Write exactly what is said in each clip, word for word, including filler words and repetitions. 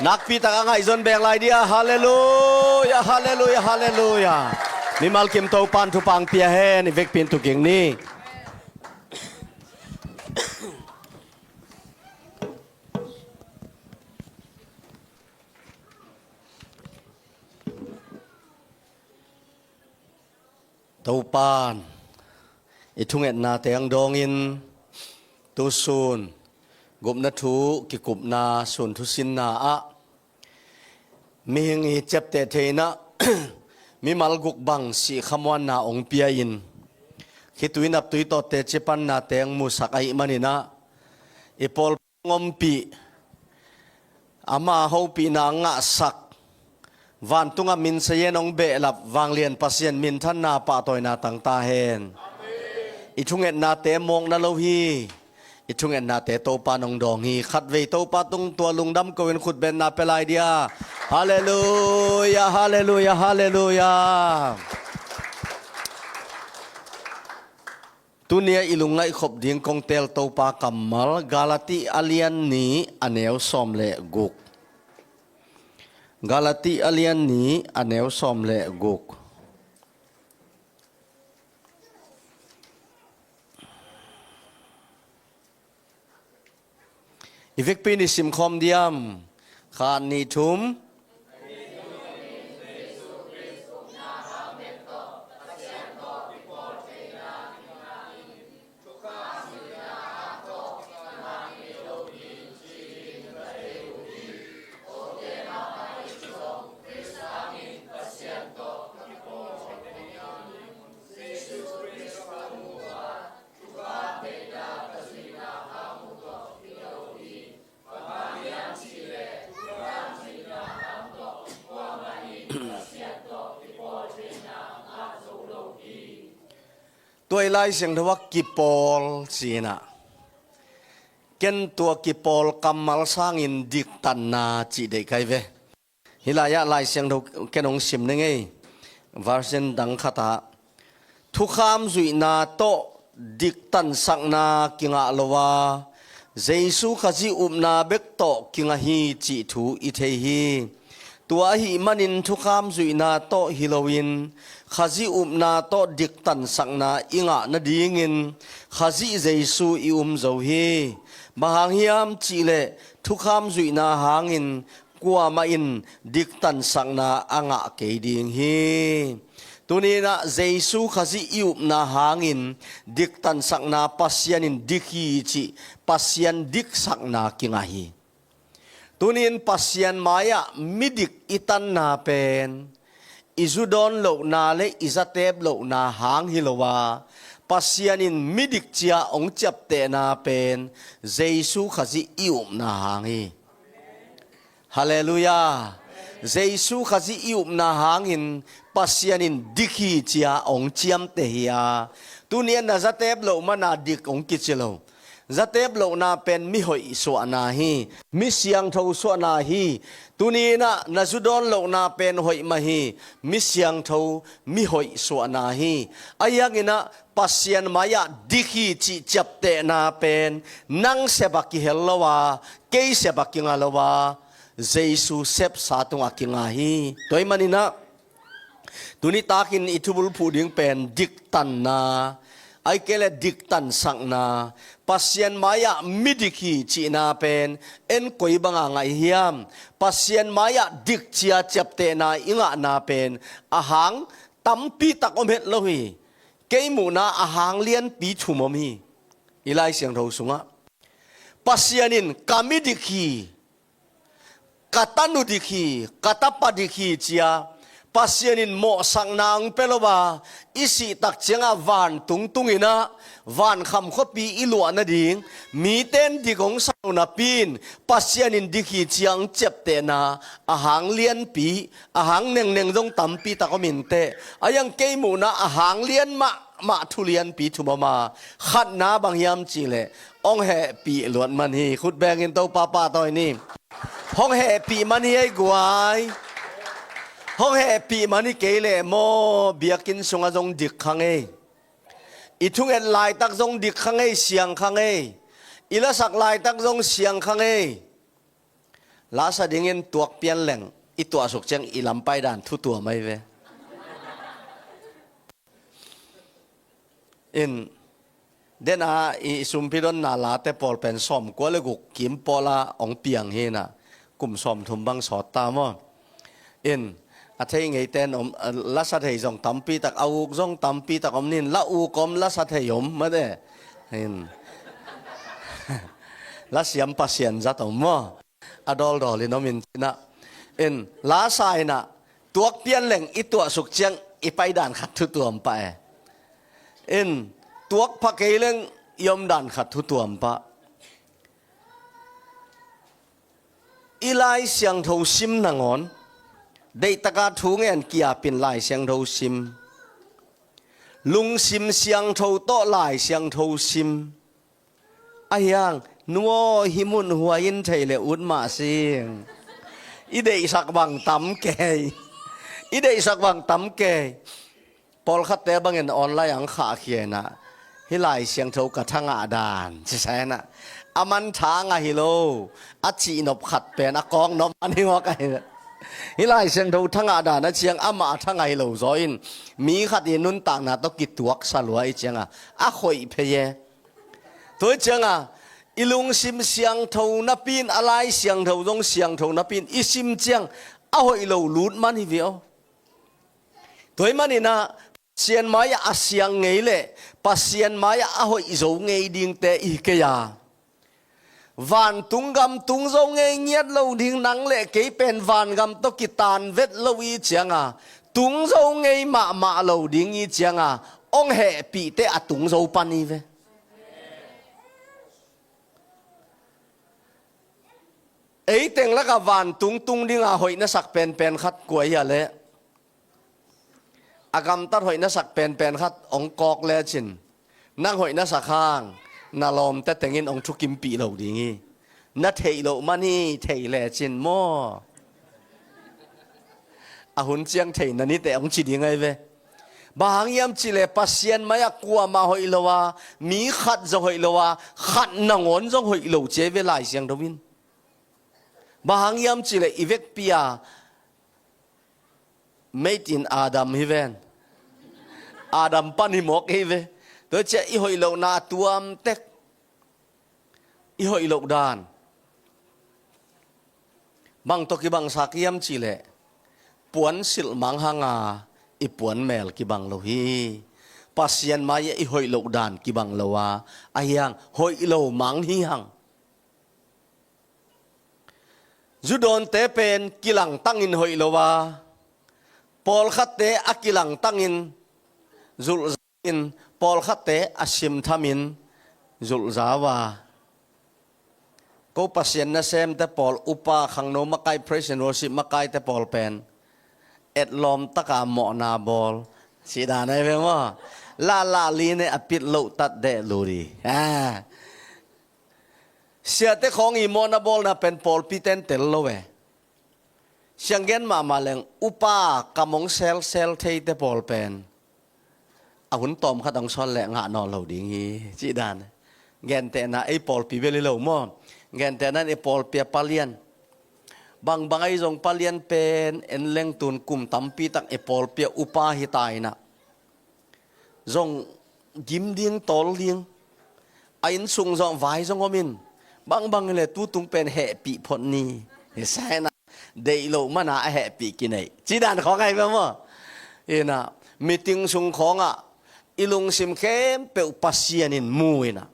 Nakpi tak a ngaihzon bek lai dia. Halleluia, halleluia, halleluia. Mimal kim Topan thupha pia hen, i vekpi in tu kik ni. Topan i thungetnate ang dawngin, tu sun gupna thu kikupna sun thusinna ah mihing i ciapteh theihna mimal guk bang sih khamuanna hong pia-in, khitui naptui tawtte cipannate ang musak ahih manin ah, i pawl ompih, ama hopihna ngahsak, vantungah min sayen hong behlap vanglian Pasian minthanna pahtawina tang ta hen. I thungetnate mawkna lo hi. I thungetnate Topa nong dawng hi. Khatvei Topa tung tua lungdam ko-in khutbetna pia lai dia. Halleluia, halleluia, halleluia. Tuni-a i lungngaihkhop ding kong teel Topa kammal, Galati a lian nih a neu sawm le guk. Galati a lian nih a neu sawm le guk. I vekpi in i simkhawm diam? Khat, nih, thum. Tua i Lai Siangtho ah kipawl ci-in ah, ken tua kipawl kammal sangin diktanna cih deih ka hi ve. Hih lai-ah Lai Siangtho ken hong sim ning ei. Version dang khatah, thukham zuihna tawh diktansakna kingah lo a, Jesu Khazih upna bek tawh kingah hi cih thu i thei hi. Tua ahih manin thukham zuihna tawh hi loin, Khazih upna tawh diktansakna i ngah nadingin Khazih Jesu i um zo hi. Bang hang hiam cihleh thukham zuihna hangin kuamah in diktansakna a ngah kei ding hi. Tuni-in ah Jesu Khazih i upna hangin diktansakna Pasian in dik hi cih Pasian diksakna kingah hi. Tuni-in Pasian mai-ah midik i tanna pen i zu dawn lohna le i zatep lohna hang hi lo a, Pasian in midik cia hong ciaptehna pen Jesu Khazih i upna hang hi. Halleluia. Jesu Khazih i upna hangin Pasian in dik hi cia hong ciamteh hi a, tuni-a na zatep loh mana dik hong kici lo. Zatep lohna pen mihoih suahna hi, mi siangtho suahna hi. Tuni-in ah na zu dawn lohna pen hoih mah hi, mi siangtho, mihoih suahna hi. Ahi hangin ah Pasian mai-ah dik hi cih ciaptehna pen nang sep ah kihel lo a, kei sep ah kingah lo a, Jesu sepsa tungah kingah hi. Tua ahih manin ah tuni takin i thubulphuh ding pen diktanna, ahih kei leh diktansakna, Pasian mai-ah midik hi cihna pen en koi banga ngah hiam? Pasian mai-ah dik cia ciaptehna i ngahna pen a hang tampi tak om het lo hi. Kei muhna a hang lianpi thum om hi. I Lai Siangtho sungah Pasian in ka mi dik hi, ka tanu dik hi, ka tapa dik hi cia Pasian in mawhsakna hong pia lo a, i sih tak ciangah vantung tungin ah vankham khuapi i luah nading mite in dik hong sa lo napi-in, Pasian in dik hi cia hong ciaptehna a hang lianpi, a hang nengneng zong tampi tak om inteh. Ahi hang kei muhna a hang lian mahmah thu lianpi thum om a, khatna bang hiam cihleh hong hehpih luat man hi. Khut bengin Topa pahtawi ni. Hong hehpih man hi ei guai. Hong hehpih man hi kei leh maw, biakinn sungah zong dik kha ngei. I thunget laitak zong dik kha ngei, siang kha ngei. I lasak laitak zong siang kha ngei. Lasa dingin tuak pian leng i tuahsuk ciang i lampai dan thutuam ahi ve. In, dena i sumpidonna late pawl pen sawmkua le guk kim pawla hong piang hi na, kum sawmthum bang sawt ta maw. In, a thei ngeite in om, lasa thei zong tampi tak, a uk zong tampi tak om nin, la uk om, lasa thei om mate. In, lasiam Pasian zat om maw. A dawldawl in om in cina. In, lasa ina, tuak pian leng i tuahsuk ciang i paidan khat thutuam pah e. In, tuak pha kei leng i omdan khat thutuam pah. I Lai Siangtho sim nangawn, deihtaka thu ngen kiapin Lai Siangtho sim. Lungsim siangtho tawh Lai Siangtho sim. Ahiang, nu aw, hih mun huai in thei le ut mah sing. I deihsak bang tam kei. I deihsak bang tam kei. Pawlkhatte bangin online ang khahkhia ina, hih Lai Siangtho ka thangah dan ci sa ina, a man thangah hi lo, a cihnop khat pen a kawknop man hi ngawk ahi. Hih Lai Siangtho thangah dan a ciang amah a thangah hi lo zaw in, mi khat i nuntakna tawh kituaksa lua i cianga a khoih phei e. Tua i cianga i lungsim siangtho napi in, a Lai Siangtho zong siangtho napi in i sim ciang a hoih lo lut man hi ve aw. Tua i maninah Pasian mai-ah a siang ngei le Pasian mai-ah a hoih zo ngei dingte i hi kei a, vantung gam tung zo ngei ngiat lo ding, nang le kei pen vangam tawh kitan vet lo i cianga tung zo ngei mahmah lo ding i cianga ong hehpihte a tung zo pan i ve. Ei teng lakah vantung tung dinga hoih na sak penpen khat kua hi a leh? A gamtat hoih na sak penpen khat ong kawk lecin, nang hoih na sak hang na lawmte tengin ong thukimpih lo ding hi. Na theih loh man hi, theih lecin maw? A hun ciang theih na nite ong ci ding ahi ve. Bang hang hiam cihleh Pasian mai-ah kuamah hoih lo a, mi khat zong hoih lo a, khat nangawn zong hoih lo ci ahi ve Lai Siangtho in. Bang hang hiam cihleh i vekpi a made in Adam hi ven. Adam pan hi mawk hi ve. Tua ciah i hoih lohna a tuamtek, i hoih loh dan bang tawh kibangsak hiam cihleh puan silh mang hanga i puan mel kibang lo hi. Pasian mai-ah i hoih loh dan kibang lo a, ahiang hoih lo mang hi hang. Zudawnte pen kilangtangin hoih lo a, pawlkhatte a kilangtangin zulhza in, pawlkhatte a simthamin zulhza uh a. Ko Pasian nasemte pawl, upa, khangno makai, praise and worship makaite pawl pen etlawm taka mawhna bawl cih dan ahi ve maw? Lahlah line a pit loh tat deh ludi. Ah. Siate khawng i mawhna bawlna pen pawlpi ten tel lo e. Siang gen mahmah leng upa kam ong selsel theite pawl pen a hun tawm khat ong sawl leh ngah nawn lo ding hi cih dan. Gentehna ei pawlpi bel hi lo maw? Gentehna in ei pawlpi a palian, bangbang ahi zong palian pen en leng tun kum tampi tak ei pawlpi a upa hi ta inah zong gim ding, tawl ding, a innsung zong vai zong om in, bangbang hileh tutung pen hehpih phot ni. Hi sa inah deih loh mana a hehpih kineih cih dan khawng ahi ve maw? Inah meeting sung khawngah i lungsim khempeuh Pasian in mu inah,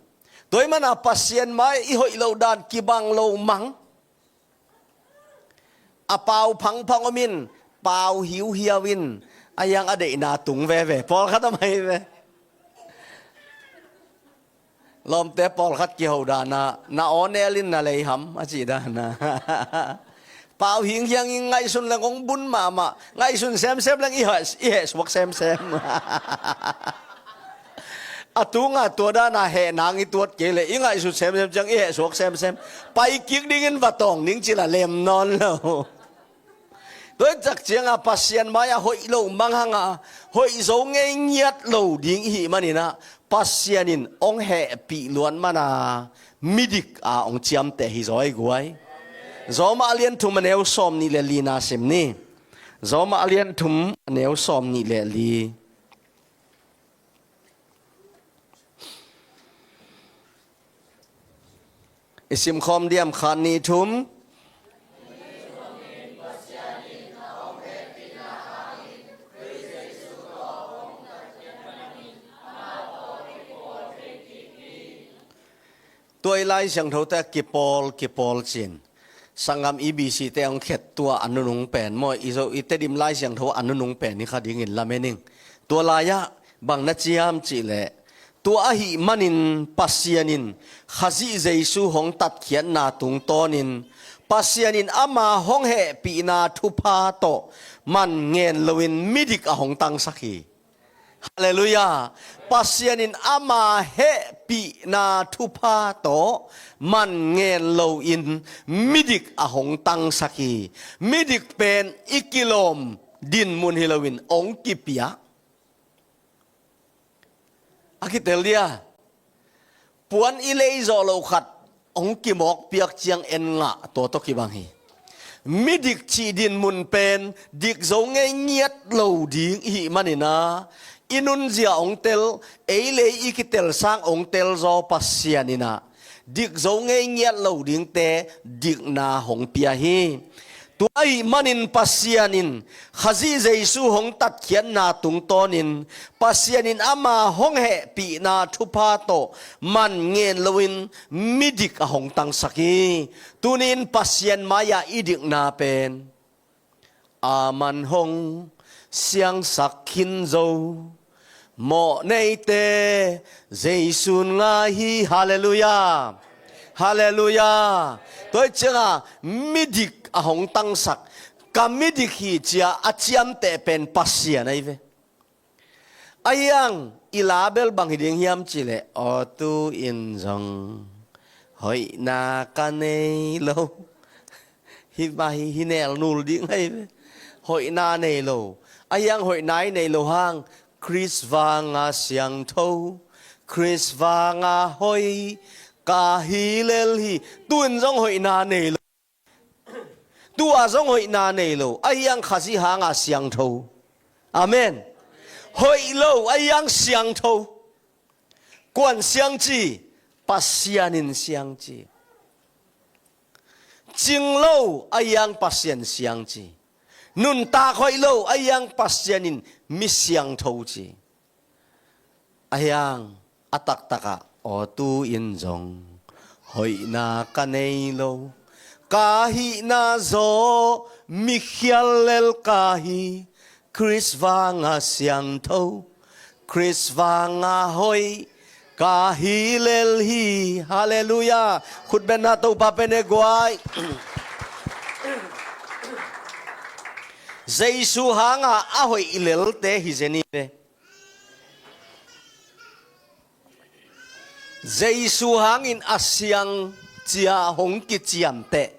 tua i mana Pasian mai i hoih loh dan kibang lo mang. A pau phangphang om in, pau hiuhiau in, a hiang a deihna tung veve. Pawlkhat om ahi ve. Lawmte pawlkhat kiho dana, na aw nel in na lei ham a cih dana. Pau hinghiang in ngaihsun leng ong bun mahmah, ngaihsun semsem leng i heh, i heh suak semsem. A tunga tua dana heh nang i tuat kei leh i ngaihsut semsem ciang i heh suak semsem. Pai kik dingin va tawng ding cila lem nawn lo. Tua i tak cianga Pasian mai-ah hoih lo mang hanga hoih zo ngei ngiat lo ding i hih maninah Pasian in ong hehpih luat mana midik a ong ciamteh hi zaw i guai. Roma a lian thum a neu sawm nih le li na sim ni. Roma a lian thum a neu sawm nih le li. I simkhawm diam, khat, nih, thum. Tua i Lai Siangtho te kipawl, kipawl cin. Sanggam E B C te hong khet tua a nunung pen maw, i Zo, i Tedim Lai Siangtho a nunung pen i kha dingin lamen ing. Tua lai-ah bang na ci hiam cih leh, tua ahih manin Pasian in Khazih Jesu hong tatkhiatna tungtawnin Pasian in ama hong hehpihna thupha tawh man ngen loin midik a hong tangsak hi. Halleluiah. Pasian in ama hehpihna thupha tawh man ngen loin midik a hong tangsak hi. Midik pen i kilawm dinmun hi loin hong kipia. A kitel dia. Puan i lei zawh loh khat hong kimawk piak ciang en ngah, tua tawh kibang hi. Midik cih dinmun pen dik zo ngei ngiat lo ding i hih manin ah, i nunzia hong tel, ei le ei i kitel sang hong tel zaw Pasian in ah, dik zo ngei ngiat lo dingte dikna hong pia hi. Tua ahih manin Pasian in Khazih Jesu hong tatkhiatna tungtawnin Pasian in ama hong hehpihna thupha tawh man ngen loin midik a hong tangsak hi. Tuni-in Pasian mai-ah i dikna pen, a man hong siangsak khin zo mawh neite Jesu'n ngai hi. Halleluiah. Halleluiah. Tua hi ciangah midik a hong tangsak, ka midik hi ci-a a ciamteh pen Pasian ahi ve. Ahi hang i la bel bang hi ding hiam cih leh, aw, tu-in zong hoihna ka nei lo. Hih mah hi, hi nel nul ding ahi ve. Hoihna nei lo. Ahi hang hoihna i nei lo hang, Khrist vanga siangtho, Khrist vanga hoih ka hi lel hi. Tu-in zong hoihna nei lo. Tu-a zong hoihna nei lo. Ahi hang Khazih hanga siangtho. Amen. Hoih lo, ahi hang siangtho. Kua'n siang ci? Pasian in siang ci. Cing lo, ahi hang Pasian siang ci. Nuntak hoih lo, ahi hang Pasian in mi siangtho ci. Ahi hang a taktakah, aw, tu-in zong hoihna ka nei lo, ka hihna zaw mikhial lel ka hi. Khrist vanga siangtho, Khrist vanga hoih ka hi lel hi. Halleluiah. Khutbetna Topa pen e guai. Jesu hanga a hoih lelte hi zen hi ve. Jesu hangin a siang ci-a hong kiciamteh.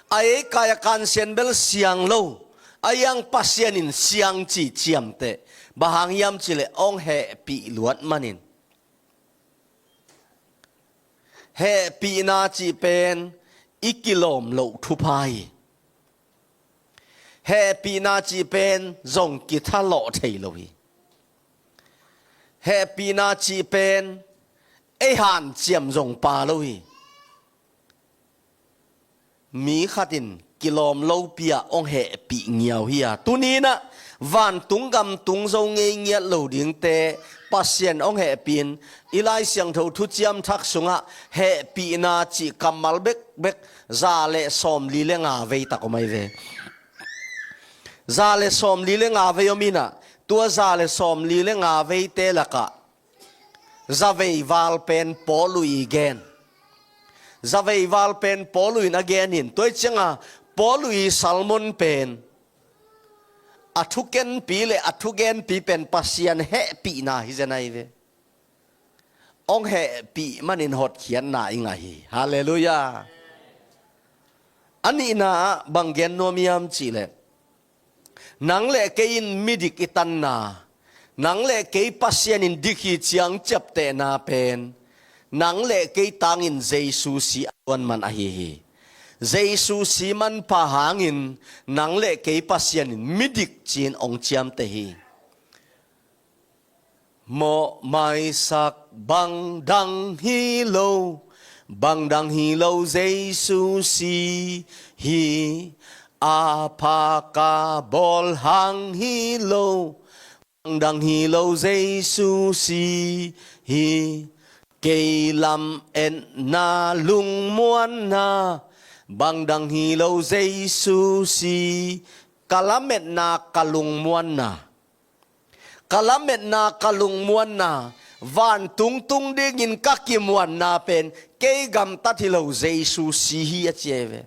A ei kai a kansian bel siang lo, ahi hang Pasian in siang ci ciamteh. Bang hang hiam cih leh hong hehpih luat manin. Hehpihna cih pen i kilawm loh thupha hi. Hehpihna cih pen zong kithalawh thei lo hi. Hehpihna cih pen ei hanciam zong pha lo hi. Mi khat in kilawm lopi-ah hong hehpih ngiau hi a, tuni-in ah vantung gam tung zo ngei ngiat lo dingte Pasian hong hehpih in, i Lai Siangtho Thuciam Thak sungah hehpihna cih kammal bekbek za le sawmli le nga vei tak om ahi ve. Za le sawmli le nga vei om in ah, tua za le sawmli le nga veite lakah zavei val pen Paulu i gen. Zavei val pen Paulu in a gen in, tua hi ciangah Paulu i sermon pen a thukenpi le a thugenpi pen Pasian hehpihna hi zen ahi ve. Hong hehpih manin hotkhiatna i ngah hi. Halleluiah. A nihna ah bang gen nuam hiam cih leh, nang le kei in midik i tanna, nang le kei Pasian in dik hi ci-a hong ciaptehna pen nang le kei tangin Jesu si a tuan man ahi hi. Jesu si manpha hangin nang le kei Pasian in midik ci-in hong ciamteh hi. Mawhmaisak bang dang hi lo, bang dang hi lo Jesu si hi. A phaka bawl hang hi lo, bang dang hi lo Jesu si hi. Kei lametna lungmuanna, bang dang hi lo Jesu si. Ka lametna, ka lungmuanna, ka lametna, ka lungmuanna, vantung tung dingin ka kimuanna pen kei gamtat hi lo, Jesu si hi, a ci ahi ve.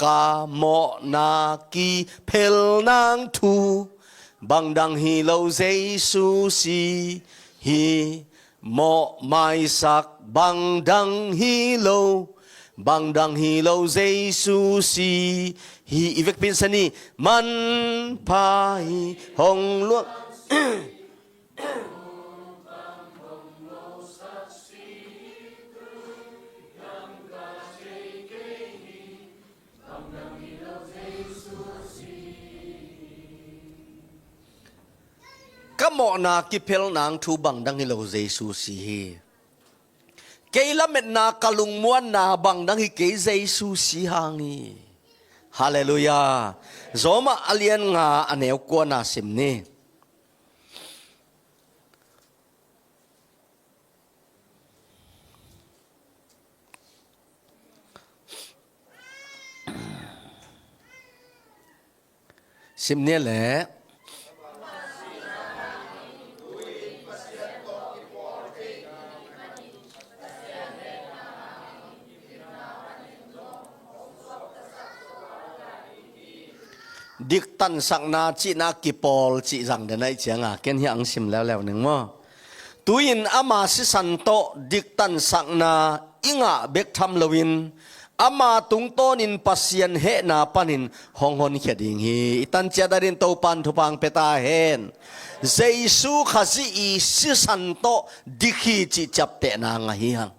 Ka mawhna kiphel nang thu, bang dang hi lo Jesu si hi. Mawhmaisak bang dang hi lo, bang dang hi lo Jesu si hi. I vekpi in sa ni. Manpha hi hong luang. Ka mawhna kiphel nang thu, bang dang hi lo Jesu si hi. Kei lametna, ka lungmuanna, bang dang hi kei, Jesu si hang hi. Halleluiah. Rom a lian nga, a neu kuana sim ni. Sim ni leh. Diktansakna cihna kipawl cih zang den ahih cianga ken hiah ang sim leuleu ning maw? Tu-in ama sisan tawh diktansakna i ngah bek tham loin ama tungtawnin Pasian hehna panin hong honkhia ding hi. I tanciat adin Topan thupha pia ta hen. Jesu Khazih i sisan tawh dik hi cih ciaptehna ngah hi hang.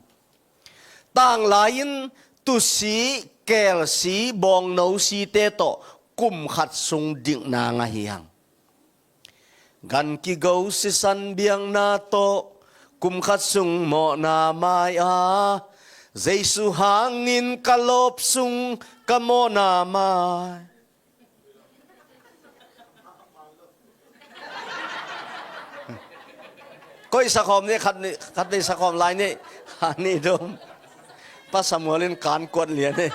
Tanglai-in tusi, kelsi, bawngnosite tawh kum khat sung dikna ngah hi hang. Gan kigo sisan biakna tawh kum khat sung mawhna mai-a, Jesu hangin ka lawp sung ka mawhna mai. Koi sakhawm ni, khat ni, khat ni sakhawm lai ni. Ha ni dum. Pa Samuel in kan kuat lian ni.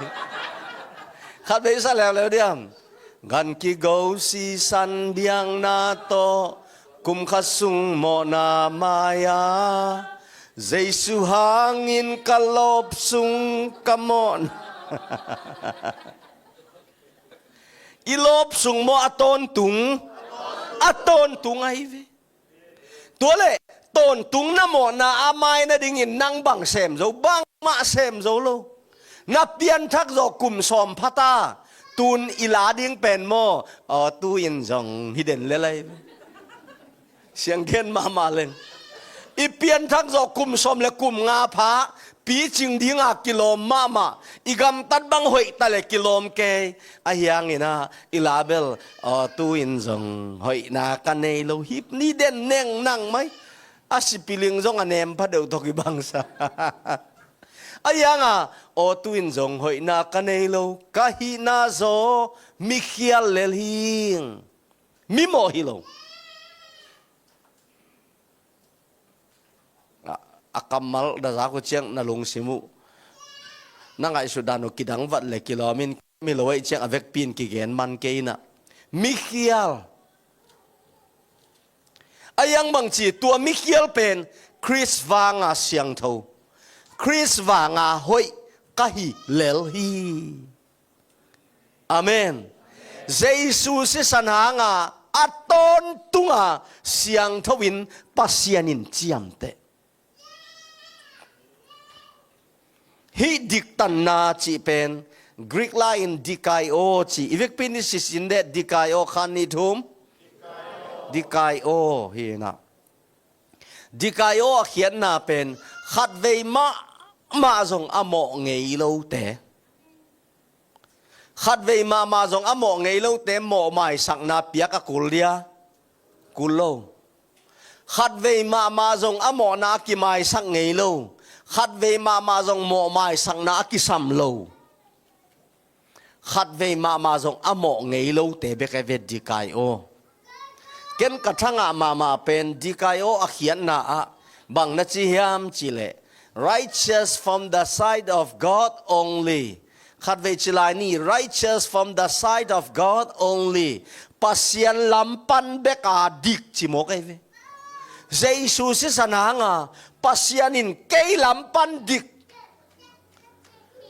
Khat bei sa leuleu diam. Gan kigo sisan biakna tawh kum khat sung mawhna mai-a, Jesu hangin ka lawp sung ka mawhna. I lawp sung maw, a tawntung? A tawntung ahi ve. Tua leh tawntung na mawhna a mai nadingin nang bang sem zo? Bangmah sem zo lo. Na pianthak zawh kum sawm pha ta. Tun i la ding pen maw, aw, tu-in zong hi den lel ahi ve. Siangtho mahmah leng. I pianthak zawh kum sawm le kum nga pha, picing dinga kilawm mahmah, i gamtat bang hoih ta le kilawm kei. Ahi hangin ah, i la bel, aw, tu-in zong hoihna ka nei lo, hip ni den neng nang mai. A sipiling zong a nem pha deuh tawh kibang sa. Ahi hanga, aw, tu-in zong hoihna ka nei lo, ka hihna zaw mikhial lel hing. Mimawh hi lo. A, a kammal na zak uh ciang na lungsim uh, na ngaihsut dan uh kidang vat le kilawm in, mi lo ahih ciang a vekpi in kigen man kei in ah. Mikhial. A iang bangci, tua mikhial pen Khrist vanga siangtho, Khrist vanga hoih ka hi lel hi. Amen. Jesu sisan hanga a tawntunga siangtho in Pasian in ciamteh. Hih diktanna cih pen Greek lai-in dikaio ci. I vekpi ni sisin deh, dikaio, khat nih thum. Dikaio hi in ah. Dikaio a khiatna pen khatvei mahmah zong a mawh ngei lote. Khatvei mahmah zong a mawh ngei lote mawh maisakna piak a kul dia? Kul lo. Khatvei mahmah zong a mawhna a kimaisak ngei lo. Khatvei mahmah zong mawh maisakna a kisam lo. Khatvei mahmah zong a mawh ngei lote bek e ve, dikai aw. Ken ka thangah mahmah pen dikai aw a khiatna ah bang na ci hiam cih leh, "Righteous from the sight of God only." Khatvei ci lai ni, "Righteous from the sight of God only." Pasian lam pan bek a dik ci mawk ei ve. Jesu sisan hanga Pasian in kei lam pan dik.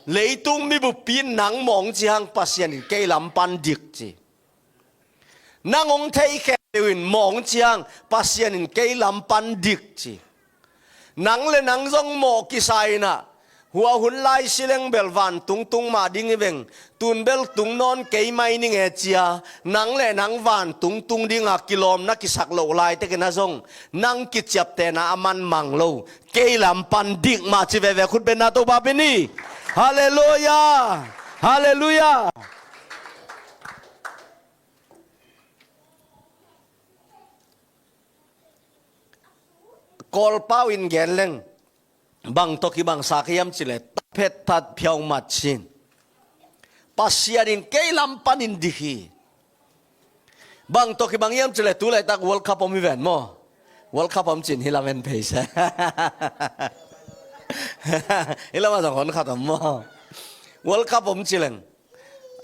Leitung mibupi in nang mawng ci hang, Pasian in kei lam pan dik ci. Nang hong theih khempeuh in mawng ci hang, Pasian in kei lam pan dik ci. Nang le nang zong mawh kisa in ah, hua hun lai sileng bel vantung tung mah ding hi veng, tun bel tung nawn kei mai ning e ci a, nang le nang vantung tung ding a kilawm na kisak loh laitakin ah zong, nang kiciaptehna a manmang lo, kei lam pan dik mah ci veve, khut bengna Topa pen hi. Halleluia. Halleluia. Kawlpau in gen leng, bang tawh kibang sa ka hiam cih leh, "Taphet tat phiau mat cin." Pasian in kei lam panin dik hi. Bang tawh kibang hiam cih leh, tu laitak World Cup om hi ven maw. World Cup om cin hi lam en phei se. Hi lam a zong hon khat om maw. World Cup om ci leng.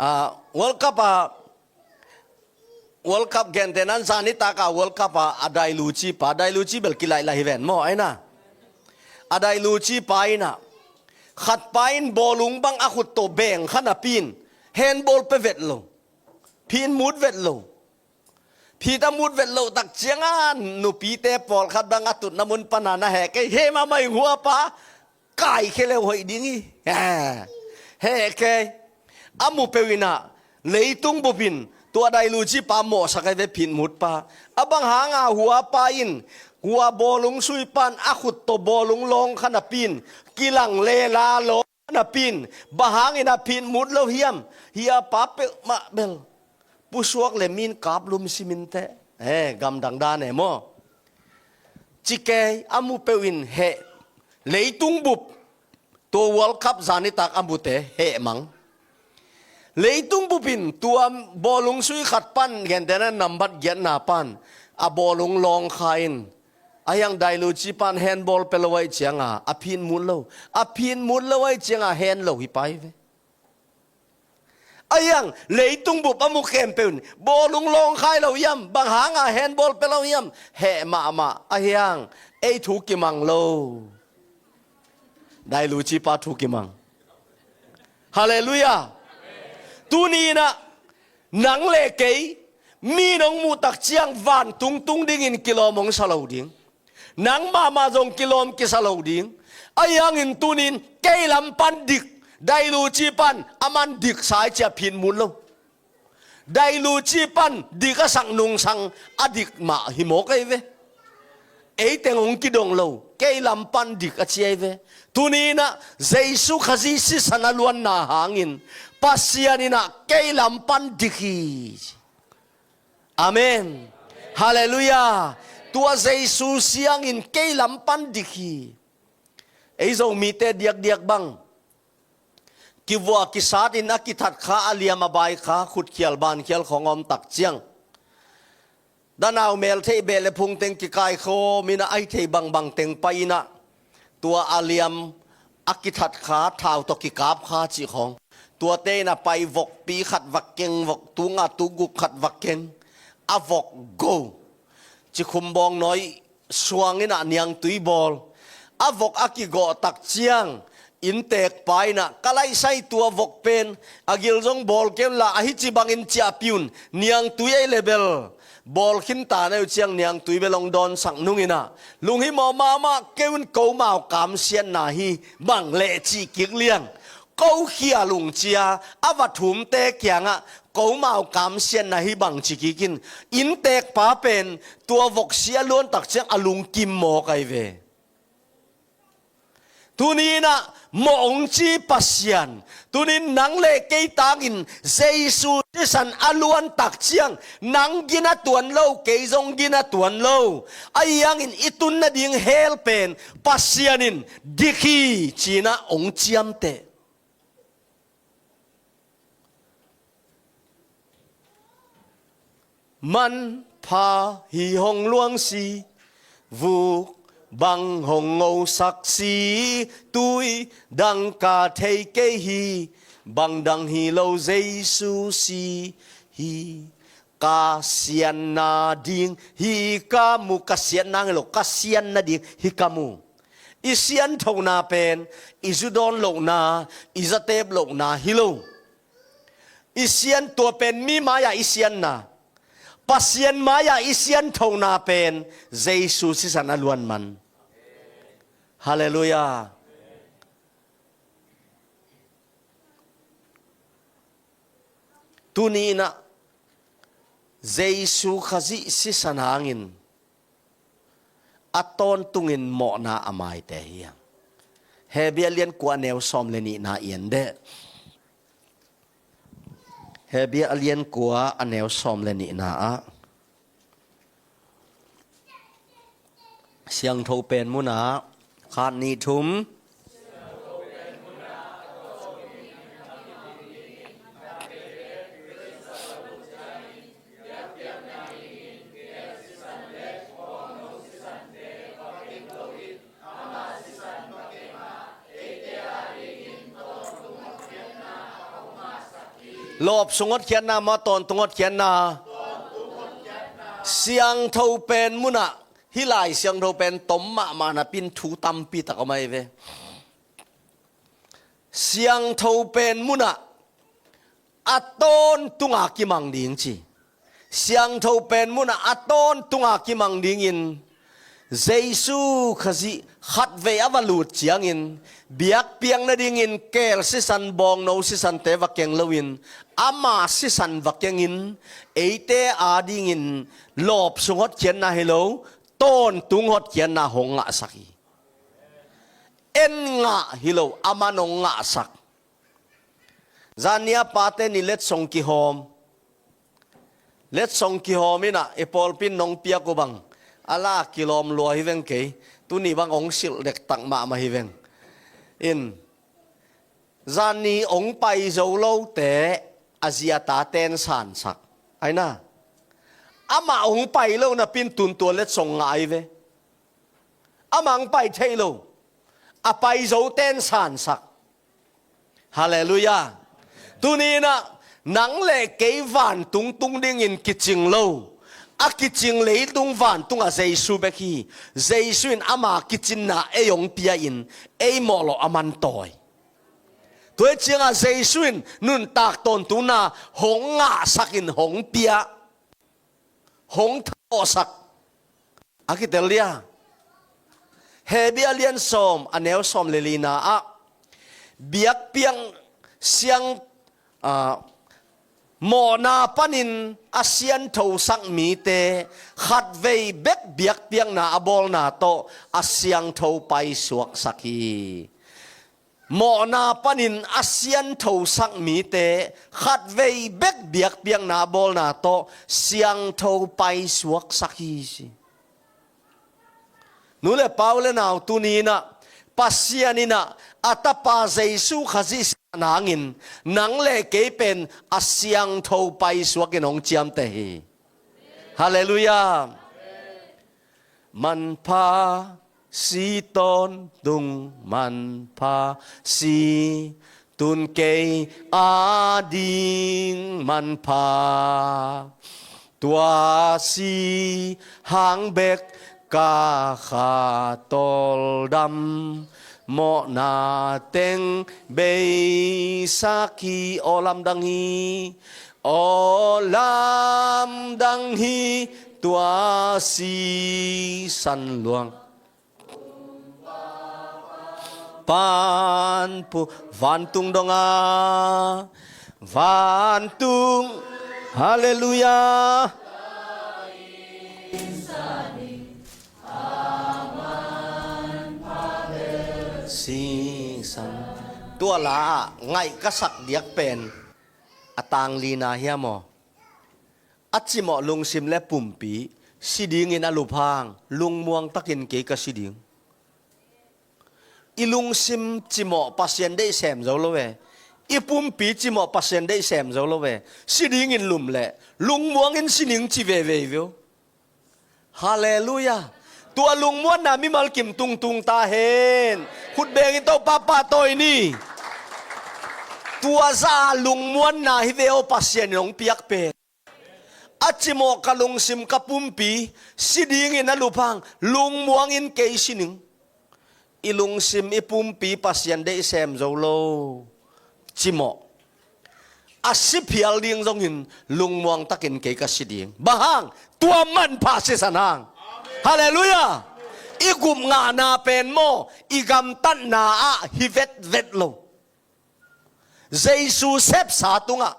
Ah, World Cup a, World Cup gentehna in zan nitak a World Cup a, a dailuci pa, dailuci bel kilaihlah hi ven maw, aina. A dailuci pa in ah, khat pa in bawlung bang a khut tawh beng kha napi in, handball pia vet lo. Phit mut vet lo. Phit a mut vet loh tak ciang a, nupite pawlkhat bang a tutna mun pan a na heh kei, heh mahmah ing, hua pa, kaikhia le hoih ding hi. Heh kei. A mu peuh in ah, leitung bup in tua dailuci pa mawhsak ei ve, phit mut pa. A bang hanga hua pa in, hua bawlung sui pan a khut tawh bawlung lawng kha napi in, kilang lela lawng kha napi in, bang hangin a phit mut lo hiam? Hia pa peuhmah bel pusuak le min kap lum simin teh. Eh, gamdang dan e maw. Ci kei, a mu peuh in heh. Leitung bup, tua World Cup zan nitak a mute heh mang. Leitung bup in tua bawlung sui khat pan, gentehna nambat giatna pan, a bawlung lawng kha in, a hiang dailuci pan handball pia lo ahih ciang a, a phit mut lo. A phit mut lo ahih ciang a, hen lo hi pai ve. A hiang leitung bup a mu khempeuh in, bawlung lawng khai lo hiam, bang hanga handball pia lo hiam, heh mahmah, a hiang ei thu kimang lo. Dailuci pa thu kimang. Halleluia. Tuni in ah, nang le kei, mi nong muh tak ciang vantung tung dingin kilawm hong sa lo ding. Nang mahmah zong kilawm kisa lo ding. A hiangin tunin kei lam pan dik, dailuci pan a man dik sa ei ci a phit mut lo. Dailuci pan dik a sak nungsang a dik mah hi mawk ei ve. Ei teng hong kidong lo, kei lam pan dik a ci ei ve. Tuni in ah Jesu Khazih sisan a luanna hangin Pasian in ah kei lam pan dik hi. Amen. Halleluia. Tua Jesu siangin kei lam pan dik hi. Ei Zomite diakdiak bang, kivua kisat in a kithat kha, a liam a bai kha, khutkhial bankhial khong om tak ciang, danau mel theih beh le phung teng kikai khawm in ah, a hi thei bangbang teng pai in ah, tua a liam a kithat kha, thau tawh kikap kha cih khawng, tuate in a pai vokpi khat va keng, vok tunga tu guk khat va keng, a vok go. Cikhum bawng nawi suang in ah niangtui bawl. A vok a kigawh tak ciang, innteekpa in ah, "Ka laihsai, tua vok pen a gil zong bawl kei un la, a hi ci bangin ciahpih un, niangtui ei le bel bawl khin ta na hi uh," ciang niangtui bel hong dawnsak nung in ah, "Lunghimawh mahmah kei un, komau kamsiatna hi bang leh," cih kik liang. "Ko khia lung," ci a a va thumte kiangah, "Komau kamsiatna hi bang," ci kik in, innteekpa pen tua vok sia luan tak ciang a lungkim mawk ei ve. Tuni in ah Mawh hong ci Pasian, tunin nang le kei tangin Jesu sisan a luan tak ciang, nang gina tuan lo, kei zong gina tuan lo. Ahi hangin i tun nading hell pen Pasian in dik hi ci-in ah hong ciamteh. Manpha hi hong luang si, vuk bang hong ngosak si, tui dang ka thei kei hi, bang dang hi lo Jesu si hi. Ka sianna ding hi ka mu, ka sianna hi lo, ka sianna ding hi ka mu. I sianthona pen i zu dawn lohna, i zatep lohna hi lo. I sian, tua pen mi mai-ah i sianna, Pasian mai-ah i sianthona pen Jesu sisan a luan man. Halleluiah. Tuni-in ah Jesu Khazih sisan hangin a tawntungin mawhna a maite hi hang. Hebru a lian kua, a neu sawm le nihna i en deh. Hebru a lian kua, a neu sawm le nihna ah, siangtho pen munah, khat, nih, thum. Lawpsung hotkhiatna maw, tawntung hotkhiatna? Siangtho pen munah, hih Lai Siangtho pen tom mahmah napi-in thu tampi tak om ahi ve. Siangtho pen munah a tawntunga kimang ding ci. Siangtho pen munah a tawntunga kimang dingin Jesu Khazih khatvei a va lut ciangin biakpiak nadingin keel sisan, bawngno sisante va keng loin ama sisan va kengin eite adingin lawpsung hotkhiatna hi lo, tawntung hotkhiatna hong ngahsak hi. En ngah hi lo, aman hong ngahsak. Zan ni a pate ni letsong kihawm. Letsong kihawm in ah, i pawlpi in nong piak uh bang a la kilawm lua hi veng kei. Tuni bang hong silh dektak mahmah hi veng. In, zan ni hong pai zo lote a zi a taten sansak. Aina. Amah hong pai lo napi-in tun tua letsong ngah hi ve. Amah hong pai thei lo. A pai zoten sansak. Halleluiah. Tuni-in ah nang le kei vantung tung dingin kicing lo. A kicing leitung vantungah Jesu bek hi. Jesu in ama kicinna ei hong pia-in ei mawhlawh aman tawi. Tua hi ciangah Jesu in nuntak tawntungna hong ngahsakin hong pia, hong thawhsak. A kitel dia. Hebru a lian sawm, a neu sawm le lina ah, biakpiak siang, ah, mawhna panin a sianthosak mite khatvei bek biakpiakna a bawlna tawh a siangtho paisuaksak hi. Mawhna panin a sianthosak mite khatvei bek biakpiakna bawlna tawh siangtho paisuaksak hi ci. Nu le pa, u le nau, tuni-in ah Pasian in ah a Tapa Jesu Khazih sisan hangin nang le kei pen a siangtho paisuakin hong ciamteh hi. Halleluiah. Manpha si, tawntung manpha si, tun kei ading manpha. Tua si hang bek ka kha tawldam, mawhna teng beisak hi. Aw lamdang hi, aw lamdang hi, tua sisan luang. Panpu vantung donga, vantung, halleluiah. Sisan Tua la-ah ngaih ka sak diak pen a tanglina hiam aw? A cimawh lungsim le pumpi si dingin a lup hang lungmuang takin kei ka si ding. I lungsim cimawh Pasian deih sem zo lo ve. I pumpi cimawh Pasian deih sem zo lo ve. Si dingin lum leh lungmuangin si ning ci veve veu. Halleluiah. Tua lungmuanna mimal kim tungtung ta hen. Khut bengin Topa pahtawi ni. Tua zah lungmuanna hi ve aw, Pasian in hong piak pen. A cimawh ka lungsim ka pumpi si dingin a lup hang lungmuangin kei si ning. I lungsim i pumpi Pasian deih sem zo lo. Cimawh. A si phial ding zongin lungmuang takin kei ka si ding. Bang hang? Tua manpha sisan hang. Halleluiah. I gupngahna pen maw, i gamtatna ah hi vetvet lo. Jesu sepsa tungah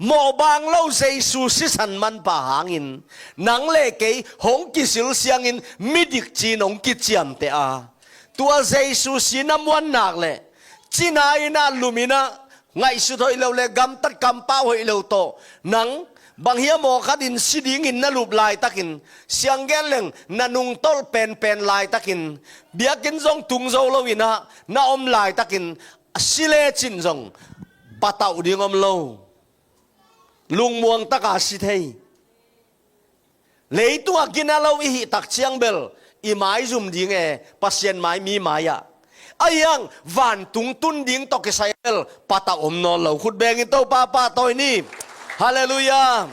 mawhbang lo Jesu sisan manpha hangin nang le kei hong kisil siangin midik ci-in hong kiciamteh a, tua Jesu si na muan nak leh cina in ah, lum in ah, ngaihsut hoih lo le gamtat kampau hoih lo tawh nang bang hiam aw khatin si dingin na lup laitakin, sianggen leng na nungtolh penpen laitakin, biakinn zong tung zo lo in ah na om laitakin, a si lecin zong patauh ding om lo. Lungmuang taka si thei. Leitungah gina lo i hih tak ciang bel i maizum ding e, Pasian mai, mi mai-ah. Ahi hang vantung tun ding tawh kisai bel patauh om nawn lo. Khut bengin Topa pahtawi ni. Halleluiah.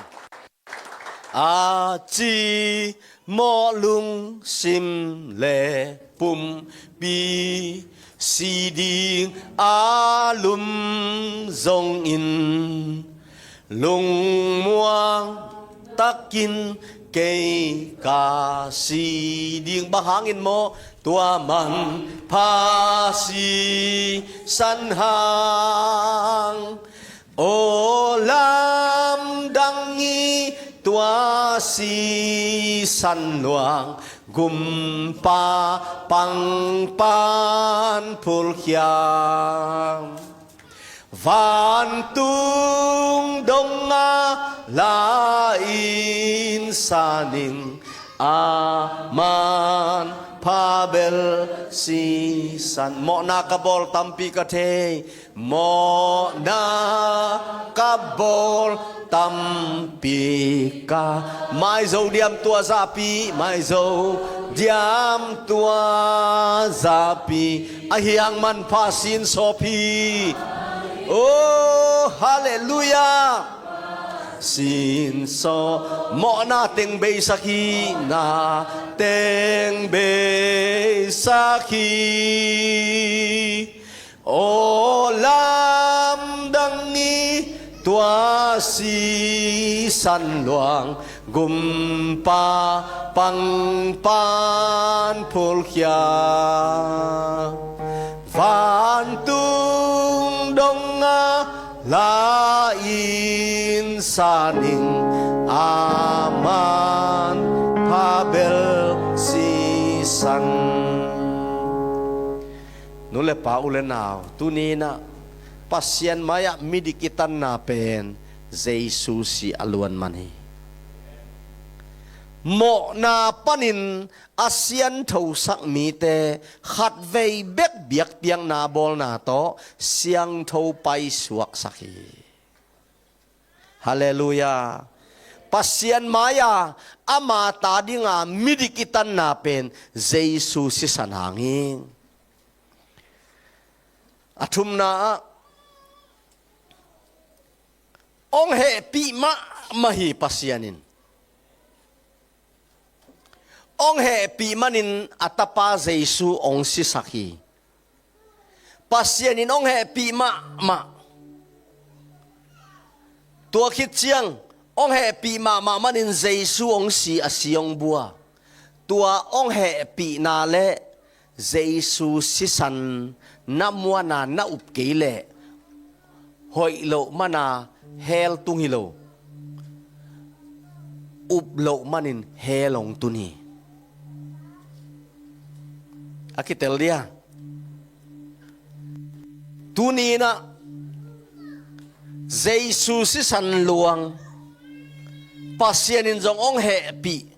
A cimawh lungsim le pumpi si ding a lum zongin lungmuang takin kei ka si ding. Bang hangin maw? Tua manpha sisan hang. Aw lamdang i tua sisan luang, gumpa pangpan phulkhia. Vantung dong a la in sa ning, a manpha bel sisan. Mawhna ka bawl tampi ka thei. Mawhna ka bawl tampi ka. Maizo diam tua zahpi, maizo diam tua zahpi. Ahi hang manpha sin sawp hi. Oh, halleluiah. Sin sawp, mawhna teng beisak hi, na teng beisak hi. Aw lamdang i tua sisan luang, gumpa pangpan phulkhia. Vantung dong a la in sa ning, a manpha bel sisan. Nu le pa, u le nau, tuni-in ah Pasian mai-ah midik i tanna pen Jesu si a luan man hi. Mawhna panin a sianthosak mite khatvei bek biakpiakna bawlna tawh siangtho paisuaksak hi. Halleluiah. Pasian mai-a ama ta dinga midik i tanna pen Jesu sisan hang hi. A thumna ah, hong hehpih mahmah hi Pasian in. Hong hehpih manin a tapa Jesu hong sisak hi. Pasian in hong hehpih mahmah. Tua khit ciang hong hehpih mahmah manin Jesu hong si, a si hong bua. Tua hong hehpihna le Jesu sisan na muana na up kei leh, hoih loh mana hell tung hi lo. Up loh manin hell hong tun hi. A kitel dia. Tuni-in ah Jesu sisan luang, Pasian in zong hong hehpih.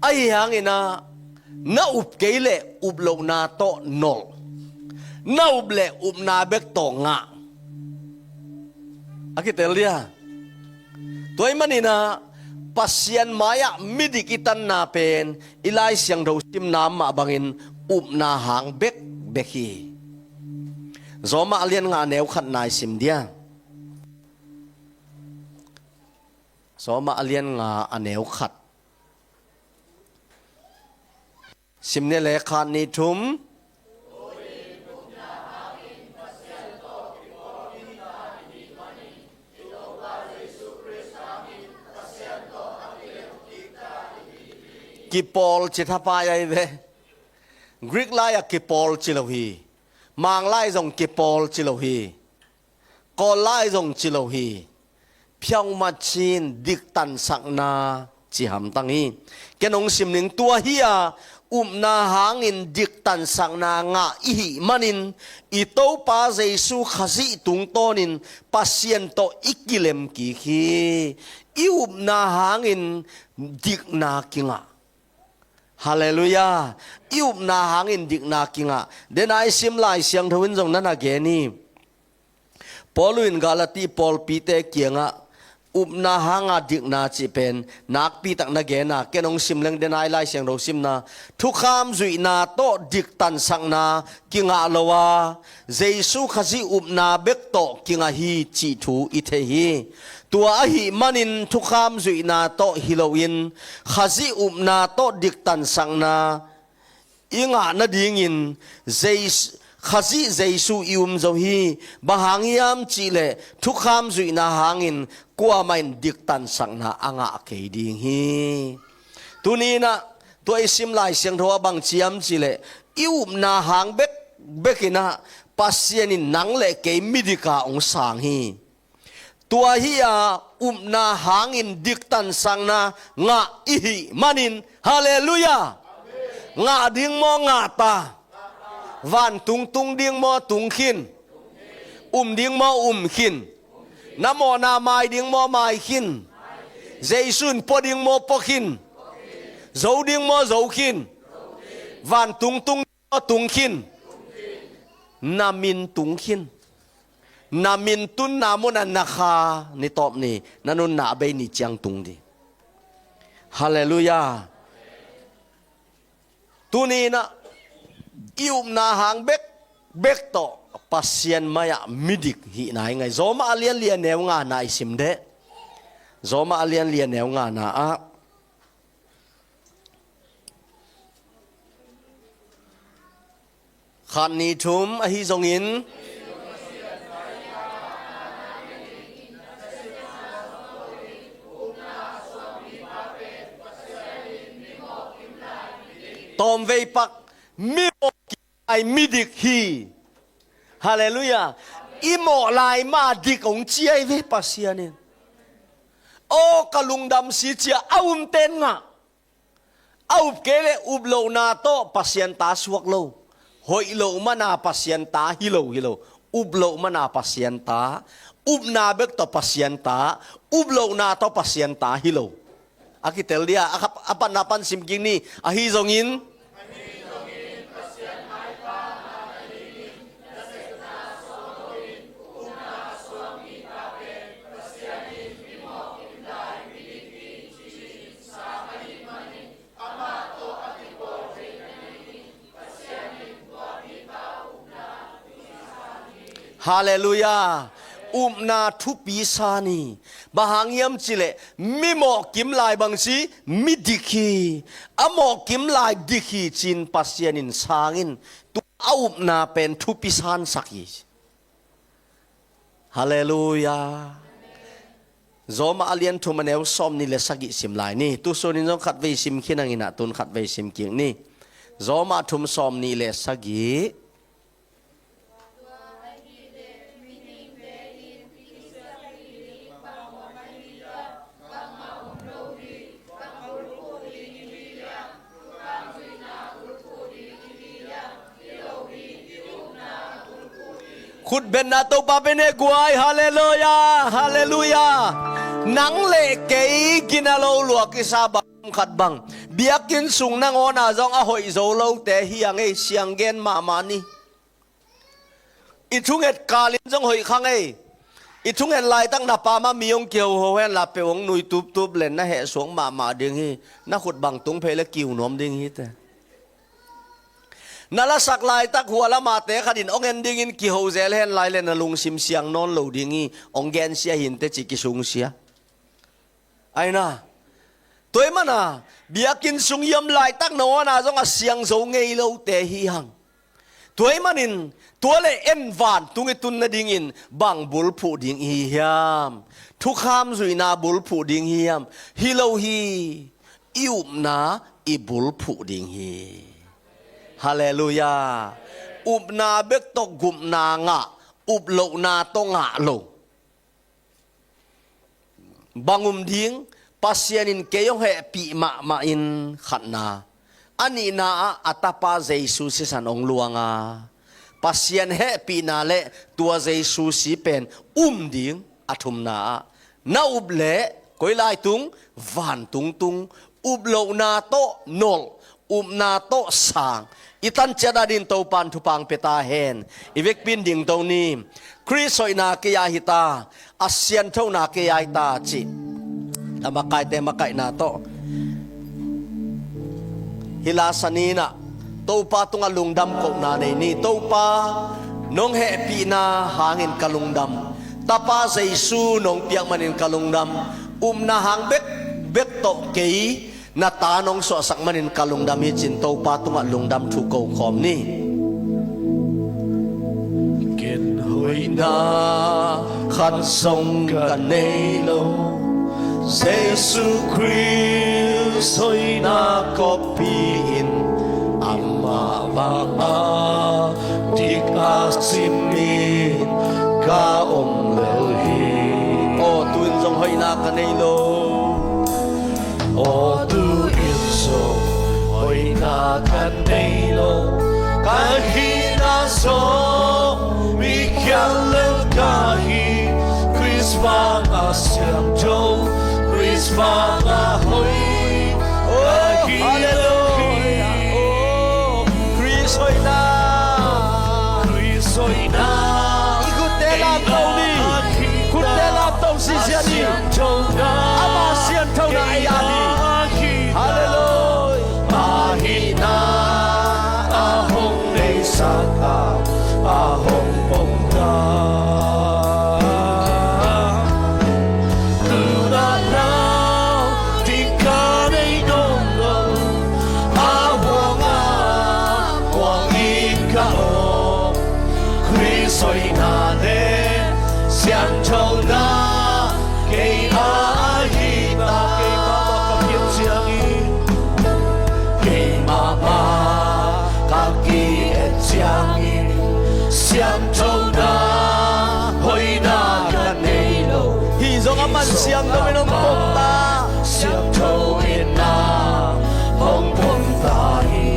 Ahi hangin ah na up kei leh up lohna tawh nolh, na up leh upna bek tawh ngah. A kitel dia. Tua ahih manin ah Pasian mai-ah midik i tanna pen i Lai Siangtho simna mah bangin upna hang bekbek hi. Roma a lian nga a neu khat na i sim dia. Roma a lian nga a neu khat. Sim ni le, khat, nih, thum. Kipawl ci thapai ahi ve. Greek lai-ah kipawl ci lo hi. Mang lai zong kipawl ci lo hi. Kawl lai zong ci lo hi. Pheomat cin diktansakna ci hamtang hi. Ken hong sim ning, tua hi-a upna hangin diktansakna ngah i hih manin i Topa Jesu Khazih tungtawnin Pasian tawh i kilem kik hi. I upna hangin dikna kingah. Halleluiah. I upna hangin dikna kingah. Dena i sim Lai Siangtho in zong na na gen hi. Paul in Galati pawlpite kiangah upna hanga dikna cih pen nakpitak na gen a, ken hong sim leng, dena i Lai Siangtho simna, thukham zuihna tawh diktansakna kingah lo a, Jesu Khazih upna bek tawh kingah hi cih thu i thei hi. Tua ahih manin thukham zuihna tawh hi loin Khazih upna tawh diktansakna i ngah nadingin Jesu, Khazih Jesu i um zo hi. Bang hang hiam cihleh thukham zuihna hangin kuamah in diktansakna a ngah kei ding hi. Tuni-in ah tua i sim Lai Siangtho ah bang ci hiam cihleh i upna hang bekbek in ah Pasian in nang le kei midika hong sang hi. Tua hi-a upna hangin diktansakna ngah i hih manin, halleluiah. Ngah ding maw, ngah ta. Vantung tung ding maw, tung khin. Um ding maw, um khin. Na mawhna mai ding maw, mai khin. Jesu in pua ding maw, pua khin. Zo ding maw, zo khin. Vantung tung ding maw, tung khin. Na min tung khin. Na min tunna munah na kha ni tawp ni, na nunna a bei ni ciang tung ding. Halleluiah. Tuni-in ah i upna hang bekbek tawh Pasian mai-ah midik hihna i ngai. Roma a lian li a neu nga na i sim deh. Roma a lian li a neu nga na ah khat, nih, thum, ahi zongin tawmvei pak, mimawh kim lai midik hi. Halleluiah. I mawh lai mah dik hong ci ahi ve Pasian in. Aw ka lungdam si cia a umten ngah. A up kei leh up lohna tawh Pasian ta suak lo. Hoih loh mana Pasian ta hi lo, hi lo. Up loh mana Pasian ta. Upna bek tawh Pasian ta. Up lohna tawh Pasian ta hi lo. A kitel dia, a khap-, a panna pan sim kik ni, ahi zongin. Halleluiah. Upna thupi sa ni. Bang hang hiam cihleh, mi mawh kim lai bang ci, mi dik hi. A mawh kim lai dik hi cin Pasian in sangin, tua a upna pen thupi sansak hi. Halleluiah. Roma a lian thum a neu sawm nih le sagih sim lai ni. Tusun in zong khatvei sim khin hangin ah tun khatvei sim kik ni. Roma thum sawm nih le sagih. Khutbenna Topa pen he guai. Halleluia, halleluia. Nang le kei gina lo lua kisa bang khat bang, biakinn sung nangawna zong a hoih zo lote hi hang ei, siang gen mahmah ni. I thunget kalin zong hoih khang ei. I thunget laitak na pamah mi hong kihoho henla peuh hong nui tuptup len na hehsuak mahmah ding hi. Na khut bang tung phei le kiu nuam ding hi te. Na lasak laitak hua lamahte khatin hong en dingin kiho zel hen lai le na lungsim siang nawn lo ding hi. Hong gensia hinte ci kisungsia. Aina. Tua ahih mana biakinn sung hiam laitak nangawna zong a siang zo ngei lote hi hang. Tua ahih manin tua le en vantung i tun nadingin bang bulphuh ding i hi hiam? Thukham zuihna bulphuh ding hi hiam? Hi lo hi. I upna i bulphuh ding hi. Halleluia. Upna bek tawh gupna ngah, up lohna tawh ngah lo. Bang um ding? Pasian in kei hong hehpih mahmah in, khatna. A nihna ah a Tapa Jesu sisan hong luang a, Pasian hehpihna le tua Jesu si pen um ding, a thumna ah. Na up leh koi lai tung? Vantung tung. Up lohna tawh nolh, upna tawh sang. I tan ciat a dingin Topa in thupha hong pia ta hen. I vekpi in dingto ni. Khrist hoihna kei a hi ta, a sianthona kei a hi ta cih a makaite makaihna tawh hih la san in ah Topa tungah lungdam kohna nei ni. Topa, nong hehpihna hangin ka lungdam. Tapa Jesu nong piak manin ka lungdam. Upna hang bekbek tawh kei na ta nong suahsak manin ka lungdam hi ci-in Topa tungah lungdam thu ko khawm ni. Ken hoihna khat zong ka nei lo, Jesu Khrist hoihna kawppih in, amah banga dik a simin ka om lel hi. Aw, tu-in zong hoihna ka nei lo. Aw, tu-in zong hoihna ka nei lo, ka hihna zong mi khial lel ka hi. Khrist banga siangtho, Khrist banga hoih, ka hi lel hi. Aw, Khrist hoihna. Khrist hoihna. I khutte lamto ni. Khutte lamto sisia ni. Ama sianthona ei a hi. Halleluia. A hihna a hong neisak a, a hong pom ta. Tuna nau ding ka nei nawn lo, a huangah muang in ka om. Khrist hoihna le siangthona kei a hi ta. Keimah mah ka ki-et ciangin, keimah mah ka ki-et ciangin, siangthona hoihna ka nei lo. Hih zong a man siangtho in hong pom ta. Siangtho in na hong pom ta hi.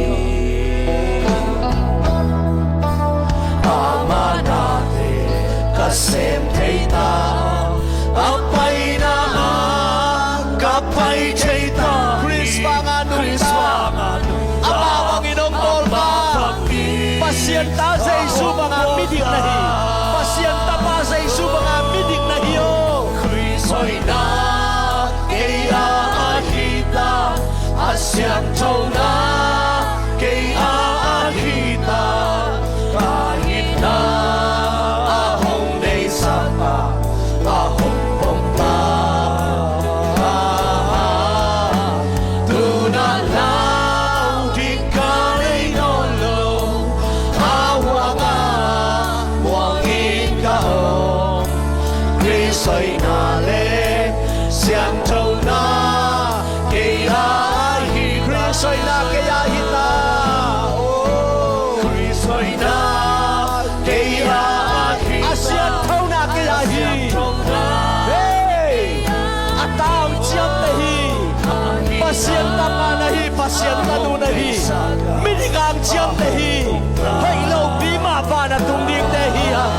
Ama nate ka sem thei ta, a paina ah ka pai thei ta. Khrist banga nungta. Khrist banga nungta. Ama bangin hong bawl ta. Pasian ta Jesu banga midik na hi. Pasian tapa Jesu banga midik na hi aw. Khrist hoihna kei a hi ta, a siangthona kei a hi ta. Ka hihna a hong neisak a, a hong pom ta. Tuna nau ding ka nei nawn lo, a huangah muang in ka om. Khrist hoihna le siangthona kei a hi ta. Khrist hoihna kei a hi ta. Oh. Khrist hoihna kei a hi ta. A sianthona kei a hi. Hei! A ta hong ciamteh hi. Pasian tapa na hi, Pasian tanu na hi. Midik hong ciamteh hi. Hoih lopi mah vana tung dingte hi hang.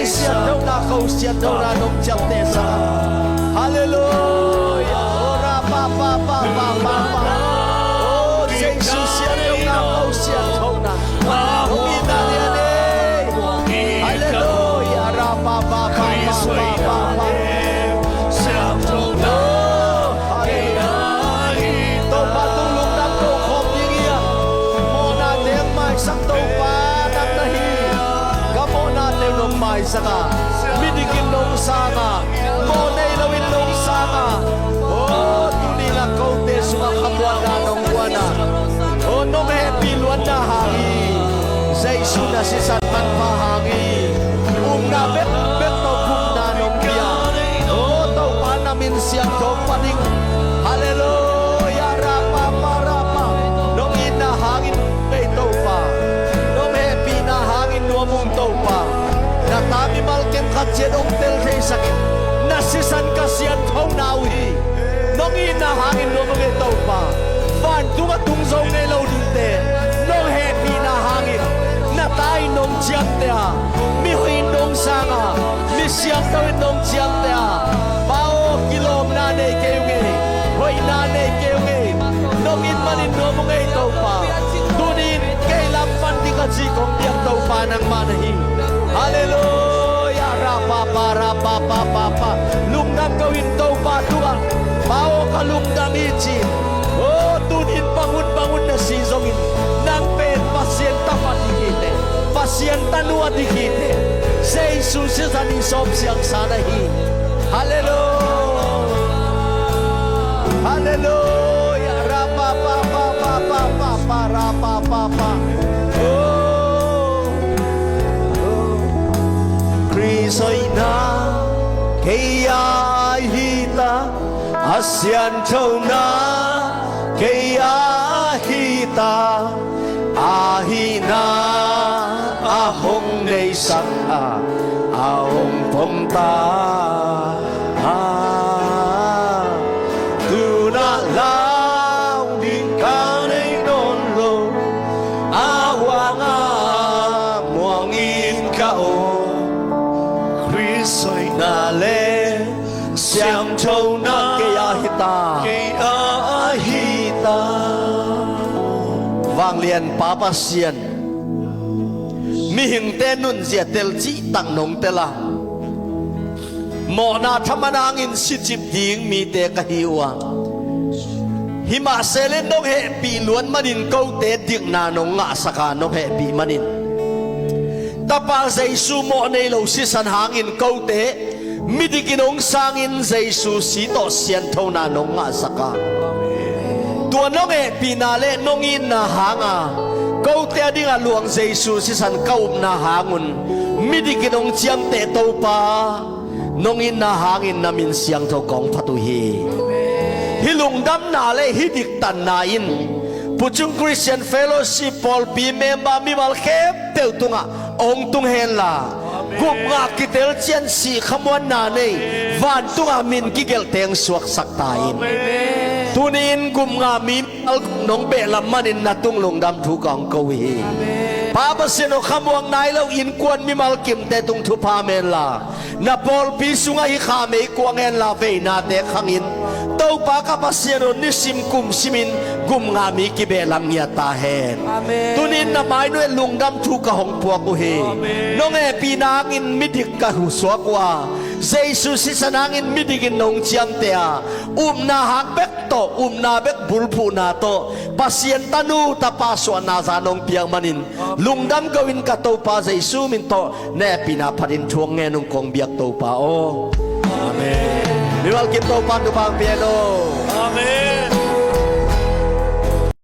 Siangthona ko, siangthona nong ciamteh sa. Halleluia. Oh, ra pa pa pa pa pa pa. Oh, Jesu siangthona ko, siangthona nong itna lian ei. Halleluia. Ra pa pa pa pa pa pa pa. Oh, halleluia. Topa tung lungdam ko khawm ding hi a, mawhnate hong maisak Topa nang na hi. Ka mawhnate nong maisak a, midik in nong sang a, mawh nei lo in nong sang a. Oh, tuni-in a kote sungah khamuanna nong guan a, oh, nong hehpih luatna hang hi. Jesu na sisan manpha hang hi. Upna bekbek tawh gupna nong pia. Oh, Topa na min siangtho pha ding. Halleluia. Ra pa pa ra pa. Nong itna hangin ei Topa, nong hehpihna hangin nuam ung Topa. Na ta mimal khenkhat ciat hong tel theisakin na sisan ka siangthona uh hi. Nong itna hangin nuam ung ei Topa. Vantung a tung zo ngei lo dingte nong hehpihna hangin na ta in nong ciamteh a, mi hoih in nong sang a, mi siangtho in nong ciamteh a. Pa aw, kilawmna nei kei ung ei, hoihna nei kei ung ei. Nong it manin nuam ung ei Topa. Tuni-in kei lam pan ding ka cih kong biak Topa nangmah na hi. Halleluia. Ra pa pa ra pa pa pa pa. Lungdam ko in Topa tungah. Pa aw, ka lungdam hi ci. Oh, tuni-in bang un bang un na si zongin nang pen Pasian tapa dik hi teh, Pasian tanu a dik hi teh. Jesu sisan i sawm siangsa na hi. Halleluia. Halleluia. Ra pa pa pa pa pa pa pa ra pa pa pa. Oh. Khrist hoihna kei a hi ta, a sianthona kei a hi ta, a hihna a hong neisak a, a hong pom ta a, tu-in ah lau ding ka nei nawn lo, a huang a muang in ka aw. Khrist hoihna le siangthona kei a hi ta, kei a hi ta. Vanglian Pa Pasian, mihingte nunzia tel cihtak nong tel a, mawhna thaman hangin sicip ding mite ka hi uh a, himahsehleh nong hehpih luat manin kote dikna nong ngahsak a, nong hehpih manin Tapa Jesu mawh nei lo sisan hangin kote midik in hong sangin Jesu si tawh sianthona nong ngahsak a, tua nong hehpihna le nong itna hang a, kote a dingah luang Jesu sisan ka upna hangun midik in hong ciamteh Topa, nong itna hangin na min siangtho kong phat uh hi. Hih lungdamna le hih diktanna in Puchung Christian Fellowship pawlpi member mimal khempeuh tungah hong tung henla, gupngah kitel cian sih khamuanna nei, vantungah min kigelh teng suaksak ta in. Tuni-in gupngah mi mimal nong behlap manin na tung lungdam thu kong ko hi. Pa Pasian aw, khamuang nai lo innkuan mimal kimte tung thupha men la, na pawlpi sungah hih kha meikuang henla veinate khangin Topa ka Pasian aw, nisim kum simin gupngah mi kibehlap ngiat ta hen. Amen. Tuni-in na mai nuai lungdam thu ka hong puak uh hi. Amen. Nong hehpihna hangin midik ka huh suak uh a, Jesu sisan hangin midik in nong ciamteh a, upna hang bek tawh, upna bek bulphuhna tawh Pasian tanu tapa suahna za nong piak manin lungdam ko in ka Topa Jesu min tawh na hehpihna phatin thu hong ngen ung kong biak Topa aw. Amen. Mimal kim Topa thupha hong pia hen aw. Amen.